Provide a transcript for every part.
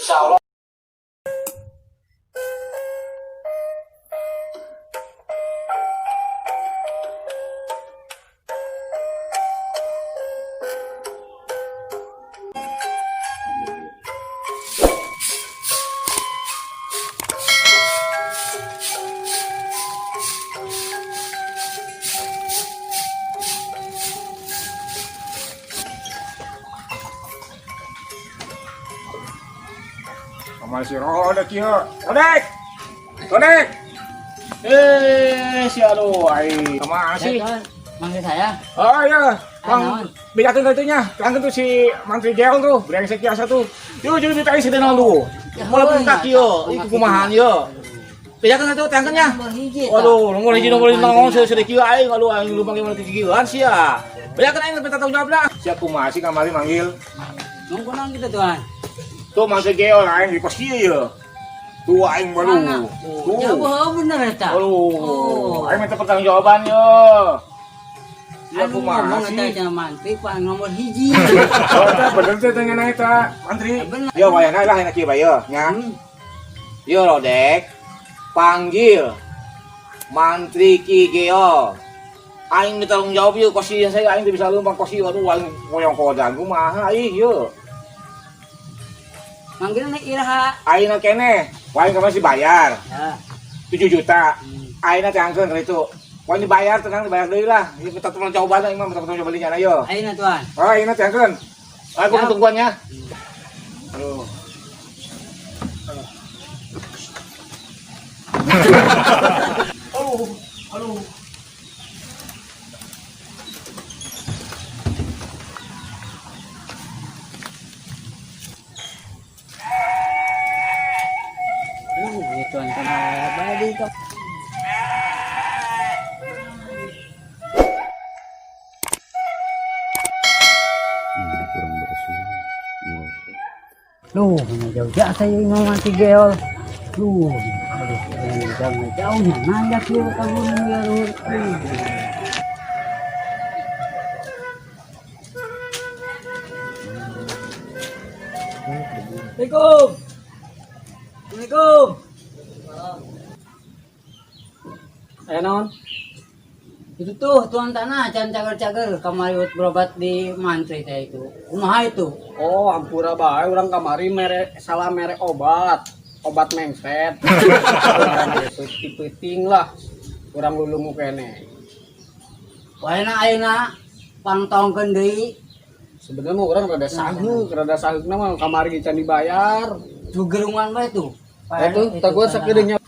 Insyaallah. Sama si Rodek ya. Rodek. Rodek. Eh, si aduh, ai. Sama sih. Manggil saya. Oh iya, Bang, Naon? bejakeun ka itunya. Terangkeun tuh si Mantri Geol tuh, brengsek biasa tuh. Yuk, jadi ditanya si Denol tuh. Mulai pun kaki yo, ieu kumahan yo. Bejakeun atuh terangkeun nya. Nomor hiji. Tah. Waduh, nomor hiji nomor hiji nongol seuseureuh kieu aing, aduh aing lu manggil mana kieuan sia. Bejakeun aing minta tanggung jawab lah. Sia kumaha sih kamari manggil? Nunggu naon kita tuan? Tuh Mantri Geol aing di pos kieu ye. Tuh aing baru. Tuh. Ya bener eta. Aduh, Oh. aing minta pertanggungjawaban yo. Ya Anu kumaha ngomong sih? eta cenah mantri pak nomor hiji. Oh, eta bener teh tanya na eta, mantri. Bener. Yo wayahna lah enak kieu bae yo, nya. Yo Rodek, panggil Mantri Ki Geo. Aing minta tanggung jawab yeuh kos ieu saya aing teu bisa leumpang kos ieu aduh aing moyong kodan kumaha ih yeuh. Manggilna iraha. Aing keneh, wae kamari sih bayar Ya. 7 juta. Aing teh angkeun ka ditu. Wae dibayar tenang dibayar deui lah. Ieu minta tanggung jawaban aing mah minta tanggung jawaban nya yo. Ayeuna tuan. Oh, aing teh angkeun. Aku Ya. tungguannya. Aduh. Aduh, aduh. Aduh, ieu tuan kana badi ka. Kurang bersih. Duh, mana jauh jasa ieu imah mantri geol. Duh, aduh, jauh jauhnya nanjak ieu ka gunung ya luhur. Aduh. Assalamualaikum. Assalamualaikum. Aya naon? Itu tuh tuan tanah can cager-cager kamari buat berobat di mantri teh itu. Kumaha itu? Oh, ampura bae urang kamari mere salah mere obat. Obat mengset. Peuting lah. Urang lulungu kene. Waena ayeuna pangtongkeun deui. Sebenarnya mah urang rada saheuk, rada saheukna mah kamari can dibayar. Jugerungan bae tuh. Itu taguan sakedeung nya.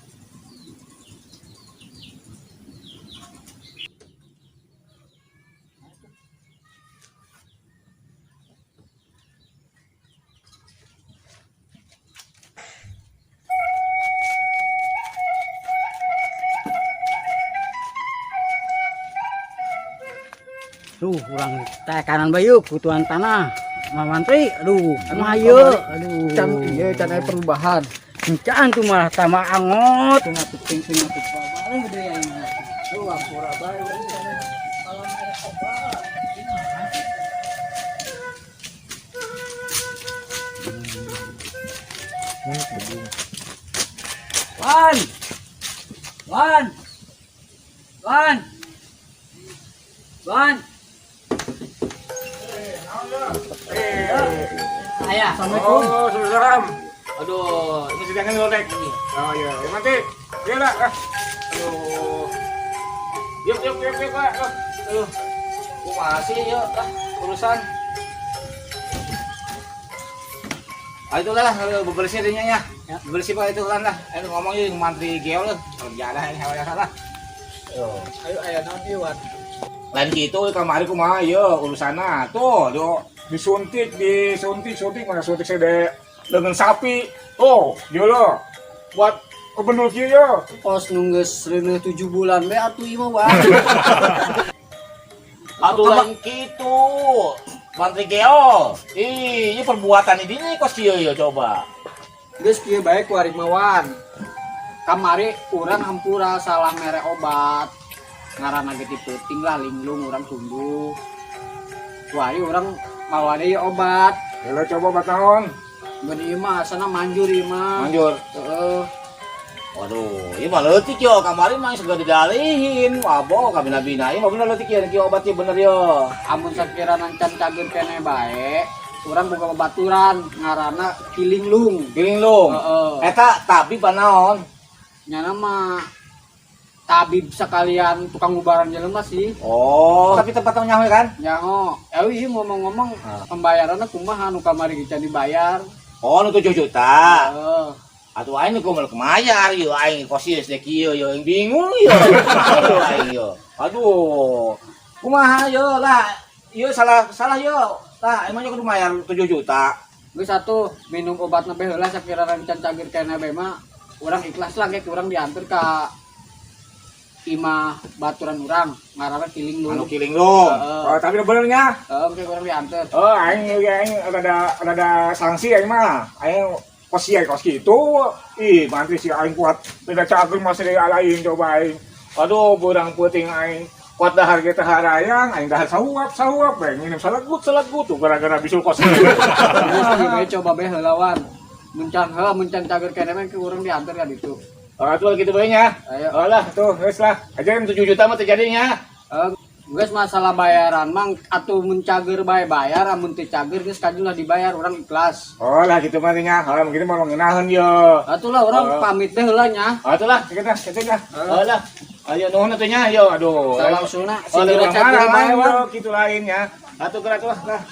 Duh, urang teh kanan bae yuk, kutuan tanah. Ma mantri, aduh, kumaha ieu? Aduh. Can ieu can aya perubahan. Can tuh malah tambah angot. Tengah penting tengah balik deui aing. Duh, ampura bae urang can salah mere obat. Wan. Wan. Wan. Wan. Ayah. Assalamualaikum. Oh, salam. Aduh, ini sedangkan Rodek. Oh iya, ya mati. Iya lah. Ah. Aduh. Yuk, yuk, yuk, yuk, Pak. Aduh. Kumaha sih yuk ah urusan. Ah itulah lah, kalau bebersih adanya ya. Ya. Bebersih Pak itu kan lah. Ayo ngomong yuk mantri Geo lah. Kerja lah ini hal yang salah. Ayo aya naon ieu Wan? Lain gitu kamari kumaha ieu urusanna. Tuh, do disuntik, disuntik, suntik mana suntik saya de lengan sapi. Tuh, dia lo buat kebenul kieu yo. Pos nu geus reuneuh 7 bulan bae atuh ieu mah Wan. Atuh lain kitu. Mantri Geo. Ih, ini perbuatan ini nih kos kieu yo coba. Geus kieu bae ku ari mah Wan. Kamari urang hampura salah mere obat. Ngaranna ge ti peuting lah linglung urang tunduh. Ku ari urang mawa deui obat. Lo coba obat naon? Beun ieu mah asana manjur ieu mah. Manjur. Heeh. Waduh, ieu mah leutik yo, kamari mah segala didalihin. Wabo kabina-bina ieu mah bener leutik ya, kieu obatnya bener yo. Amun sakirana can cager keneh bae, urang boga babaturan ngaranna Kilinglung. Kilinglung. Heeh. Eta tabib naon? Nyana mah tabib sekalian tukang ubaran jelema sih. Oh, tapi tempatnya nyaho kan? Nyaho. Ieu ngomong-ngomong Ah. pembayaranna kumaha nu kamari ge can dibayar? Oh, nu 7 juta. Heeh. Atuh aing nu kumaha mayar ieu aing kos ieu geus kieu yo aing bingung yo. Kumaha yo aing yo. Aduh. Kumaha yo lah. Ieu salah salah yo. Lah emangnya kudu mayar 7 juta. Geus atuh minum obatna bae heula sakirana can cager keneh bae mah urang ikhlas lah ge urang diantar ka imah baturan urang ngaranna Kilinglung. Anu Kilinglung. Heeh. Oh, tapi benernya. Heeh, engke urang diantar. Oh, aing aing rada rada sanksi aing mah. Aing kos ieu kos kitu. Ih, mantri si aing kuat. Tidak cager masih dialain coba aing. Aduh, burang puting aing. Kuat dahar ge teh harayang, aing dahar sahuap sahuap bae nginum salegut salegut tuh gara-gara bisul kos. Geus bae coba bae heula wan. Mun can heula mun can cager keneh mah engke urang diantar ka ditu. Oh, atuh kitu bae nya. Ayo. Oh lah, Tuh, geus lah. aja yang 7 juta mah terjadinya. Geus masalah bayaran mang atuh mun cager bae bayar amun teu cager geus kajulah dibayar urang ikhlas. Oh lah gitu mah nya. Oh, mungkin mau ngeunaheun yo. Atuh lah urang Oh. pamit deh heula nya. Oh, atuh lah. Kitu dah, kitu dah. Oh lah. Ayo nuhun atuh nya, yo aduh. Salangsuna Oh, sing leuwih cager Marah bae lain wan. yo, kitu lainnya. Atuh geura tuh lah.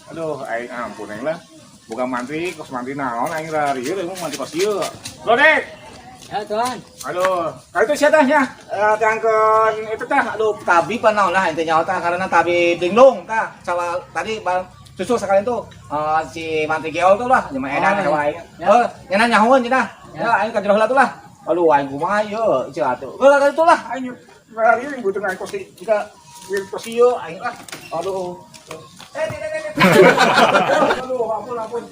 Aduh, aing ampun aing lah. Bukan mantri, kos mantri naon aing rarieu emang mantri kos ieu. Lodek. Ya tuan. Aduh, kalau itu siapa nya? Eh, tangkeun itu tah. Aduh, tabib naon lah ente nyawa tah karena tabib linglung tah. Salah tadi bang susul sekalian tuh si mantri geol tuh lah, jelema edan Oh, ka aing. ya. Eh, nya nyahoan cenah. Ya aing ka jero heula tuh lah. Aduh, aing kumaha ieu ceu atuh. Heuh, ka ditu lah Aing rarieu butuh aing kos jika kos ieu aing lah. Aduh. Eh, tidak, tidak, tidak. Aduh, ampun ampun.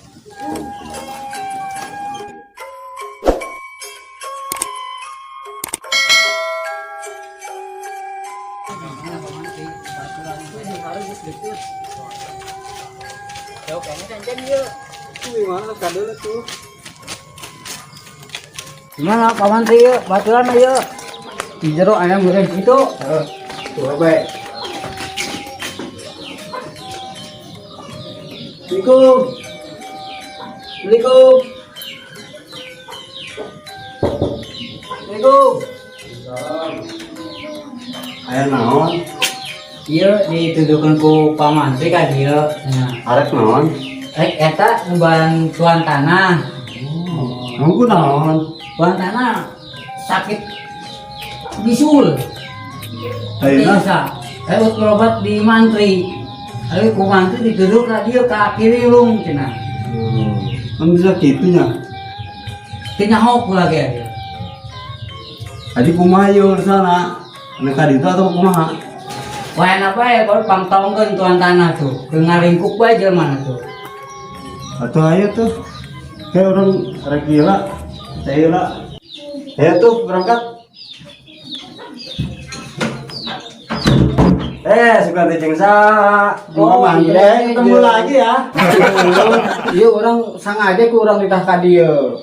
Jauh kayaknya can ieu. Tuh gimana kadeuleu tuh. Gimana Pak Mantri yuk, baturan ayo. Di jero ayam goreng itu. Tuh bae. Assalamualaikum. Assalamualaikum. Assalamualaikum. Aya naon? Iya dituduhkan ku Pak Mantri kan ieu. Nah, Arek naon? rek eta ngubaran tuan tanah. Nunggu naon? Tuan tanah sakit bisul. Ayeuna Bisa. Ayo berobat di mantri. Ayo ku mantri dituduh ka dieu ka Kiriung cenah. Kan bisa kitu nya. Teu nyaho kula ge. Adi kumaha ieu urusanna? Anu ka ditu atau kumaha? Wah apa ya baru pangtongkeun tuan tanah tuh. Ke ngaringkuk bae jelema tuh. Atuh ayo tuh. Kayak orang rek gila. Saya lah. Ayo tuh berangkat. Suka jeung saha? Oh, Oh, iya, ketemu iya. lagi ya. Iya orang sangaja ku urang ditah ka dieu.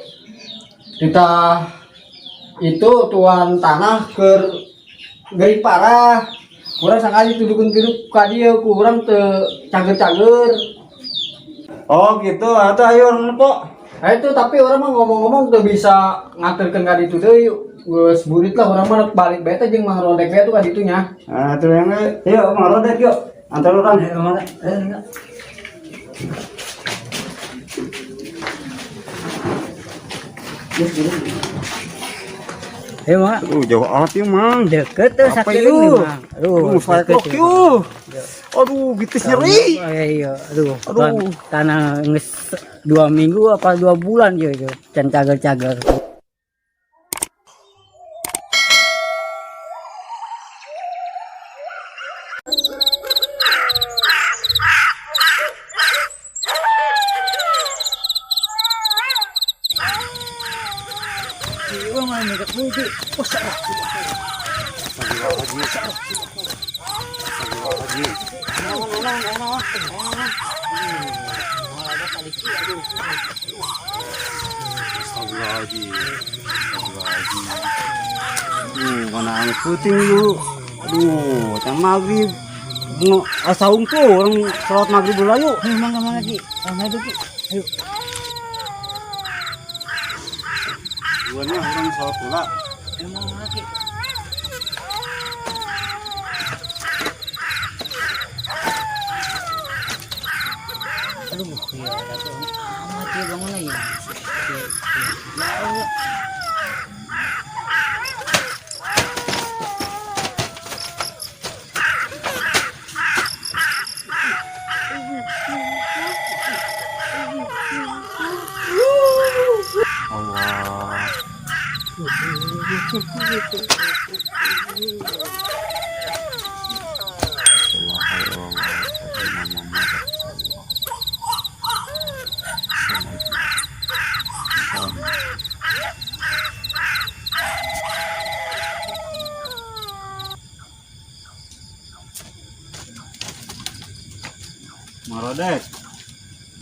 Ditah itu tuan tanah keur geurik parah. Urang sangaja tudukeun kitu ka dieu ku urang teu cager-cager. Oh, gitu. Atuh ayo urang nempo. Nah itu tapi orang mah ngomong-ngomong teu bisa ngaturkeun ka ditu deui. Geus burit lah urang mah rek balik bae teh jeung Mang Rodek bae tuh ka ditu nya. Nah, tuh yang yuk Mang Rodek yuk. Antar orang. Ayo, Mang Rodek. Ayo, enggak. Ayo, Mang. Jauh amat ya, Mang. Deket tuh Apa sakiling itu? nih, Mang. Aduh, Aduh, saya deket kok ya. yuk. Aduh, gitu nyeri. Oh, iya, iya. Aduh, Aduh. Tanah nges 2 minggu apa 2 bulan gitu. Can cager-cager. Astagfirullahaladzim. Astagfirullahaladzim. Mana angin puting lu. Aduh, can maghrib. Nu, asa tuh urang sholat maghrib dulu yuk. Ayo mangga mangga, Ki. Mangga itu, Ki. Ayo. Duanya urang sholat dulu. Ayo mangga mangga, Ki. Aduh, ya, tapi amat ya bangun ya. Ya Allah. Allah. Marodek.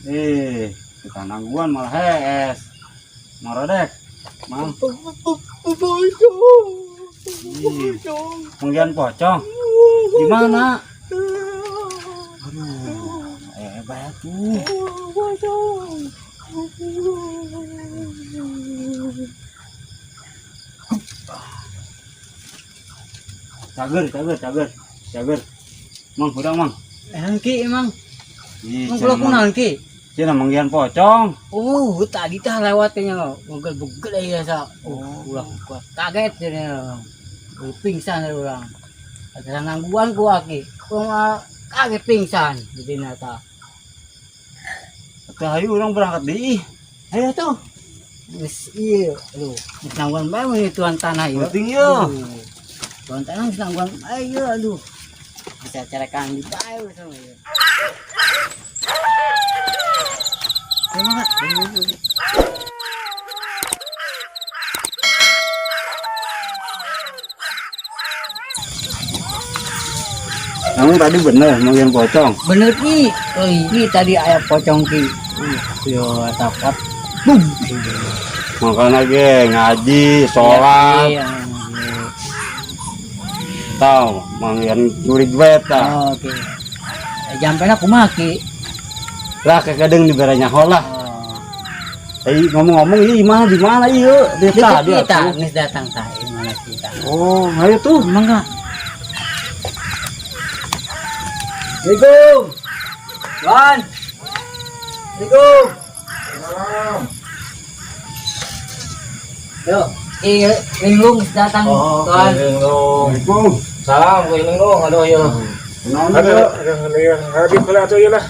Eh, kita nangguan malah hees. Marodek. Mang. Ih, penggian pocong. Di mana? Aduh, hebat tuh. Cager, cager, cager, cager. Mang, udah mang. Eh, Ki, emang. Ih, Emang kula cenah kunaon, Ki? Cenah manggihan pocong. Oh, tadi tah lewatnya begel-begel ya sa. Oh, ulah gua kaget jadinya. Gua pingsan dari orang. Ada nangguan gua, Ki. Gua mah kaget pingsan jadi nata. Atuh hayu urang berangkat deui. Ayo tuh. Geus ieu, aduh, geus nangguan bae mun tuan tanah ieu. Penting ieu. Aduh. Tuan tanah geus nangguan bae ieu, aduh. Bisa carekan di bae sama ieu. Ayo, Mak. Kamu tadi bener manggihan pocong. Bener, Ki. Oh, ini tadi aya pocong, Ki. Yo takut. Bum. Makanya ge ngaji, sholat, Iya. tahu manggihan jurig bae tah. Oh, oke. Jampena kumaha, Ki? Lah kadang dibere nyaho lah. Oh. Eh ngomong-ngomong ieu imah di mana ieu? Di Dekat tadi kita, atuh. geus datang tah, mana kita. Oh, ayo tuh. Mangga. Assalamualaikum. Wan. Assalamualaikum. Yo, Ki Linglung geus datang, Oh, tuan. Linglung. Assalamualaikum. Salam ku Linglung, aduh yo. Kunaon Aduh, ieu? aduh, aduh, aduh, aduh, atuh ieu lah.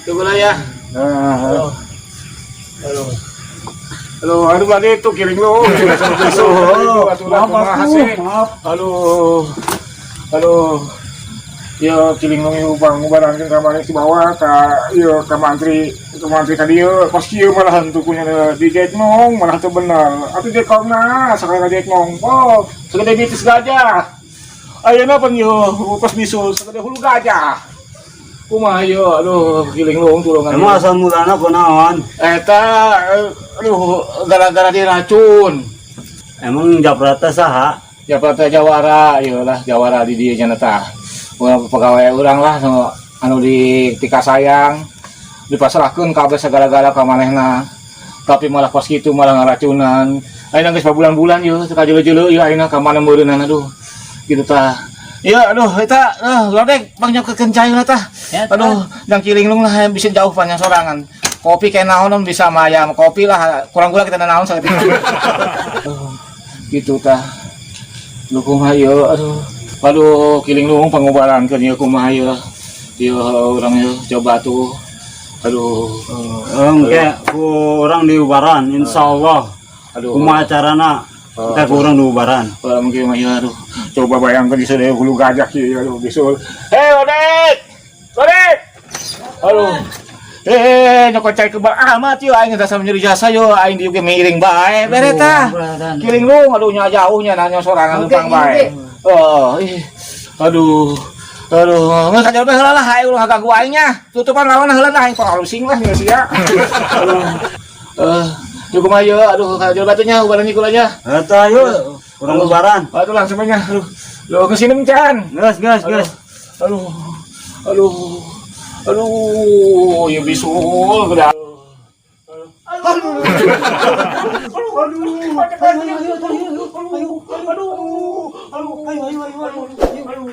Tunggu lah ya. Nah, Aduh. Aduh, aduh, balik tuh kiring lo. Aduh, atuh lah, maaf kumaha atuh, sih? maaf. Aduh. Aduh. Ya kiling long ieu bang ngubarankeun ka maneh dibawa ka ieu ka mantri ka dieu kos kieu malah hantu punya di nong malah teu bener atuh jekongna sakali ka nong, oh, sagede bitis gajah ayeuna pan ieu kos bisul sagede hulu gajah, kumaha ieu? Aduh, kiling long, tulungan. Emang asal mulana kunaon? Eta aduh, gara-gara diracun. Emang japrata saha? Jakarta jawara ieu lah, jawara di dieu nya tah. Urang pegawai urang lah nu anu di tika sayang dipasrahkeun kabeh segala-gala ka manehna. Tapi malah pas kitu malah ngaracunan. Ayeuna geus bulan-bulan ieu teu kajeuleu-jeuleu ieu ayeuna ka mana meureunana, aduh. Gitu tah. Ya aduh, eta lodek bang nyokeun cai lah tah. Ya, Aduh, yang kiling lung lah bisa jauh panjang sorangan. Kopi kayak naon bisa maya kopi lah, kurang gula kita naon sakitu. Aduh, gitu tah. Lu kumaha ieu, aduh. Aduh, kiling lung pangubarankeun ieu kumaha ieu. Ieu urang ieu coba tuh. Aduh. Engke ku urang diubaran insyaallah. Aduh. Kumaha carana? Engke ku urang diubaran. Kalau mungkin mah ieu aduh. Coba bayangkan di sana hulu gajah kieu, aduh, bisul. Hei, Lodek! Lodek! Aduh. Eh, nyokot cai kebal amat yo aing dasar menyeri jasa yo aing dieu ge miring bae bere tah. Kiling lung aduh nya jauhnya nanya sorangan Oke, lempang bae. Oh, ih. Aduh. Aduh, geus kajar bae heula lah aing ulah ganggu aing nya. Tutupan lawan heula lah aing parusing lah Ya sia. Aduh. Eh, Cukup ayo, aduh, jual batunya, ubarannya kulanya. Eta ayo, urang ubaran. Aduh, langsung aja. Aduh. Lo kesini can. Geus, geus, geus. Aduh. Aduh. Aduh, ya bisul udah. Aduh. Aduh, aduh. Aduh, aduh. Aduh, ayo, ayo, ayo, ayo. Aduh.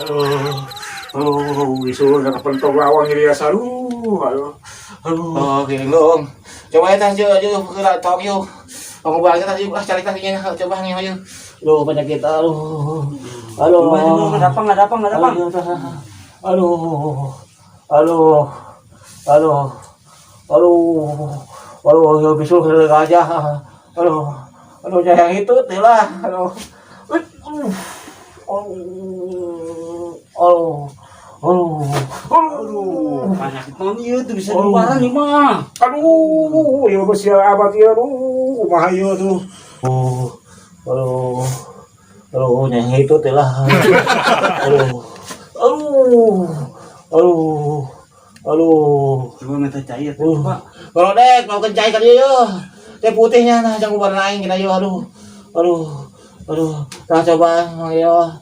Aduh. Aduh, bisul udah kepentok lawang jadi asa. Aduh, aduh. Aduh. Oh, kiling. Coba ya tah, yuk, yuk, gerak tok yuk. Pengubaran kita yuk, ah cari takinya, coba nih ayo. Aduh, penyakit, aduh. Aduh. Coba, coba, ada apa, ada apa, ada apa? Aduh. Aduh. Aduh. Aduh. Aduh, ya bisul ke aja. Aduh. Aduh, jangan itu lah. Aduh. Aduh. Aduh. Aduh. Aduh. Aduh, penyakit naon ieu tuh bisa diubaran ieu mah. Aduh, ya geus sia amat ieu, aduh, kumaha ieu tuh. Oh, aduh, aduh, yang itu lah. Aduh, aduh, aduh, aduh. Coba minta cair, coba. Kalau dek mau kencai kali yo, teh putihnya nah jangan ubah lain kita yo, aduh, aduh, aduh, nah coba mang yo,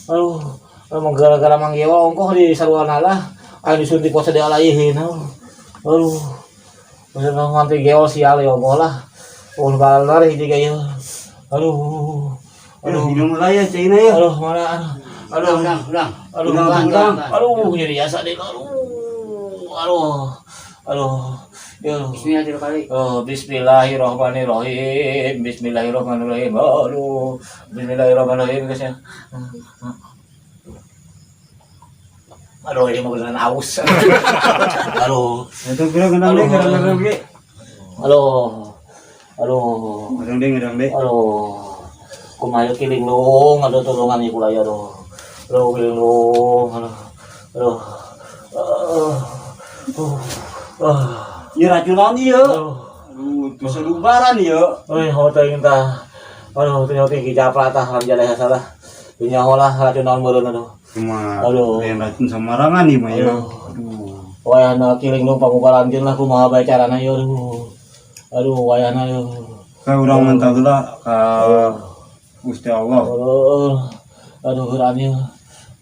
aduh, aduh, gara-gara mang yo ongkoh di saruan lah, ayo disuntik puasa dia laihin, aduh, aduh, maksudnya nanti geo sial yo ongkoh lah, oh balar hiji gaya, aduh, Aduh, aduh, minum lah ya cairna ya. aduh, mana, aduh, aduh, Ulang, ulang. aduh, Ulang, ulang. aduh, jadi biasa deh, aduh, aduh, aduh, ya. Bismillah tiga kali. Oh, bismillahirrahmanirrahim. Bismillahirrahmanirrahim. Aduh, bismillahirrahmanirrahim guys ya. Aduh, ini mau beneran aus. Aduh, Itu kira ngedang deh, ngedang ngedang deh. aduh, aduh, Ngedang deh, ngedang deh. aduh. Kumaha kiling lung, aduh tulungan ieu kula ya, aduh. Aduh, kiling lung, aduh. Aduh. Ah, oh, ah, Ieu racun naon ieu? aduh. Aduh, bisa diubaran ieu. Oi, hote tah. Aduh, teu nyaho teh japra tah lam jaleh salah. Teu nyaho lah racun naon meureun aduh. Cuma Aduh. lain racun samarangan nih mah ya. Aduh. Aduh. Wayahna kiling lung pangubaran lah kumaha bae carana ieu aduh. Aduh, wayahna ieu. Ka urang mantap lah ka Gusti Allah. Aduh. Aduh, heuran ieu.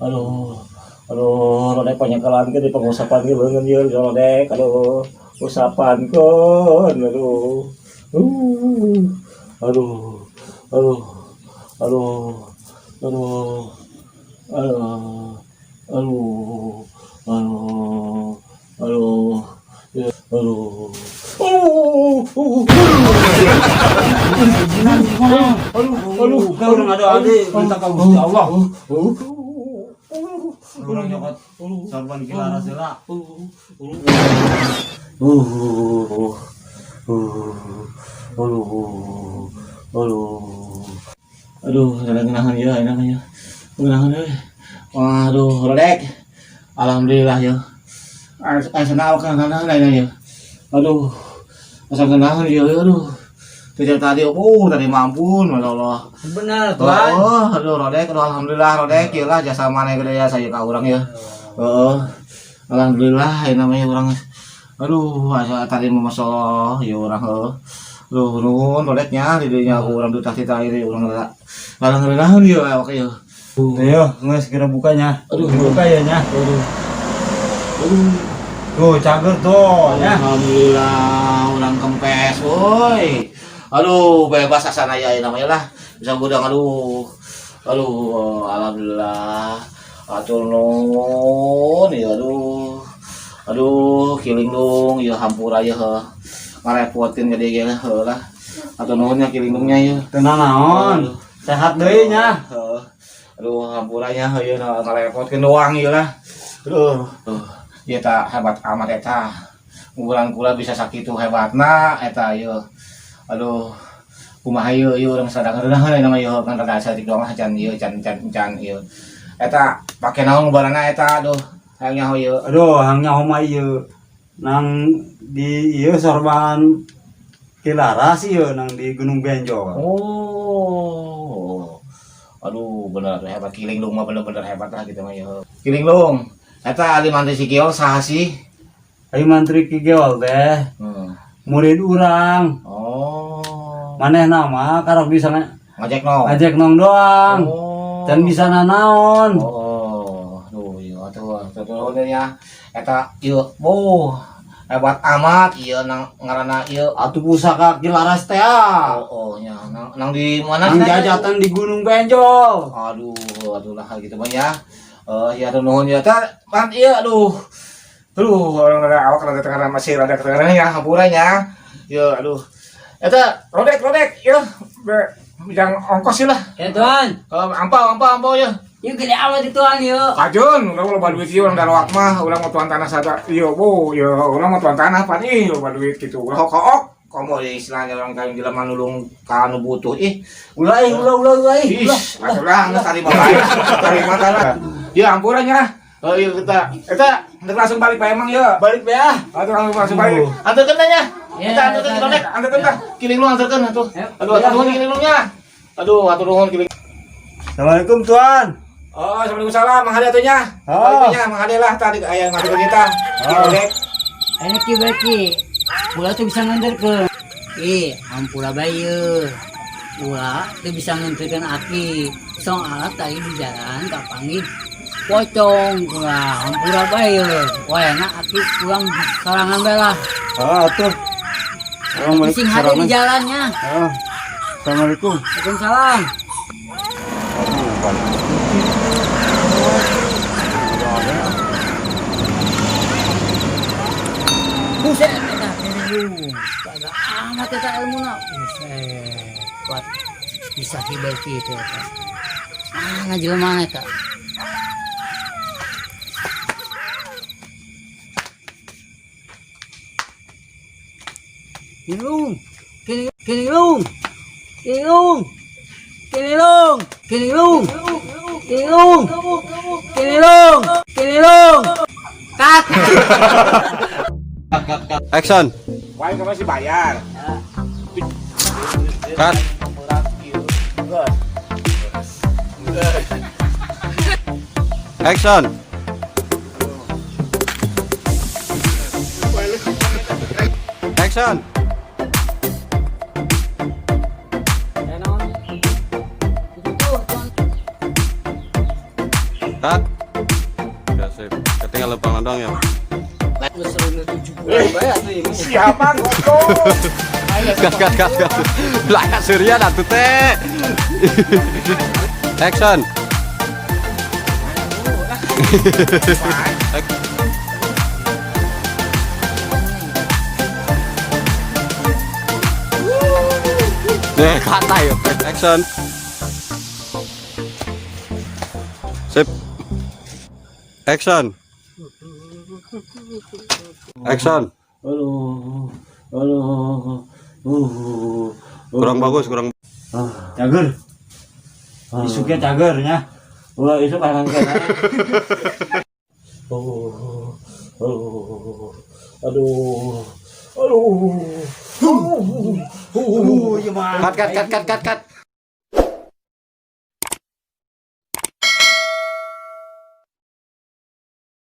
Aduh. Aduh, rodek panyekelan ke di pengusapan ge beungeun ieu rodek. Aduh, usapan keun aduh. Aduh. Aduh. Aduh. Aduh. Aduh. Aduh. Aduh. Aduh. Aduh. Oh, oh, Aduh, aduh, ka urang ada ade minta ka Gusti Allah. Urang nyokot sorban kilara heula. Aduh, aduh, aduh, ada ngenahan ya, enak ya, ngenahan ya. Aduh, rodek, alhamdulillah ya. Asa naon kan ngenahan ya. Aduh, asa ngenahan ya, aduh. Sejak tadi, oh, tadi mampun, masya Allah. Benar, Tuan. Oh, aduh, rodek, aduh, alhamdulillah, rodek, ya lah, jasa mana gede ya, saya ka urang ya. Oh, alhamdulillah, ya namanya orang. Aduh, asa tadi mau masalah, ya orang, oh. Aduh, nuhun, rodeknya, didinya aku orang duta cita ini, orang alhamdulillah, ya, oke ya. Ayo, geus kira bukanya. Aduh. Buka ya nya. Aduh, aduh. Tuh, cager tuh ya. Alhamdulillah, orang kempes, woi. Aduh, bebas asana ya namanya lah. Bisa gudang, aduh. Aduh, alhamdulillah. Atur nuhun, ya aduh. Aduh, kiling dong, ya hampura ya heuh. Ngarepotin gede ge heuh lah. Atur nuhun ya kiling dongnya ya. Teu naon. Sehat deui nya. Heuh. Aduh, hampura nya heuh ngarepotkeun doang ieu lah. Aduh. Ieu ta hebat amat eta. Unggulan kula bisa sakitu hebatna eta ieu. Aduh. Kumaha ieu ieu urang sadar ngeunaheun nama ieu kan rada saeutik doang lah can ieu can can can ieu. Eta pake naon ngubaranna eta aduh. Hayang nyaho ieu. Aduh, hang nyaho mah ieu. Nang di ieu sorban Kilaras ieu nang di Gunung Benjol. Oh. Aduh, bener hebat Kiling Lung mah bener-bener hebat lah gitu mah ieu. Kiling Lung. Eta ari mantri si Kiol saha sih? Ari mantri Ki Geol teh murid urang. Oh. Manehna mah karek bisa Ngajek nong. ngajek nong doang. Oh. Dan bisa nanaon. Oh, aduh, iya atuh, atuh nuhun ya. Eta ieu, boh, hebat amat ieu nang ngaranna ieu. Atuh pusaka Ki Laras teh ah. Oh, oh nya nang, nang di mana Nang sih? jajatan di Gunung Benjol. Aduh, aduh lah gitu mah ya. Eh, ya aduh nuhun ya. Tah, man ieu aduh. Aduh, orang rada awak rada tengah masih rada ketengahan ya, Hampura nya. Yo, aduh. Eta rodek rodek ya, yang ongkos sih lah. Ya tuan. Eh, ampau ampau ampau ya. Yuk gede amat itu tuan yuk. Kajun, urang loba duit ieu urang daroak mah, urang mau tuan tanah sada. Iya, bu, ya urang mau tuan tanah pan ih loba duit gitu. Urang hok-hok. Komo di istilahnya orang kayang jelema nulung ka anu butuh ih. Ulah ih, ulah ulah ulah ih. Ih, atuh lah geus tarima bae. Tarima tanah. Ya ampura nya. Oh iya kita. Eta hendak langsung balik Pak Emang ya. Balik be ah. Atuh langsung langsung balik. Anterkeun nya. Ya, Eta anterkeun ya, ki Rodek. Anterkeun tah. Kiling lu anterkeun atuh. Ya. Aduh, atuh nuhun kiling lu nya. Aduh, atuh nuhun kiling. Assalamualaikum tuan. Oh, Assalamualaikum, Mang Hade atuh nya. Oh. Balik nya Mang Hade lah tadi aya ngasih kita. Ki Oh. Rodek. Ini ki berarti. Ulah tuh bisa nganterkeun. Ih, ampura bae. Ulah tuh bisa nganterkeun aki. Soalnya tadi di jalan kapanggih pocong ulah ampura bae. Wah enak aki pulang sorangan bae lah. Ah, atuh. Orang balik Sing hade di sorangan. jalannya. Ah. Assalamualaikum. Waalaikumsalam. Aduh, balik. Buset, eta aduh, kagak amat eta ilmuna. Buset, kuat bisa hiber kitu eta. Mana jelema eta? Kinilung, kinilung, kinilung, kinilung, kinilung, kinilung, kinilung, kinilung. Cut. Action. Wae kamu masih bayar. Cut. Action. Action. Cut. Ya, sip. Ketinggalan lempang doang ya. Siapa goblok? Gas gas gas gas. Lah ya Surya atuh teh. Action. Nih, kata yuk. Action. Sip. Action. Action. Aduh, aduh, Kurang bagus, kurang. Cager. Isuknya cager nya. Ulah isuk akan kena. Oh, aduh, aduh, aduh. Iya mah. Cut cut cut cut cut cut.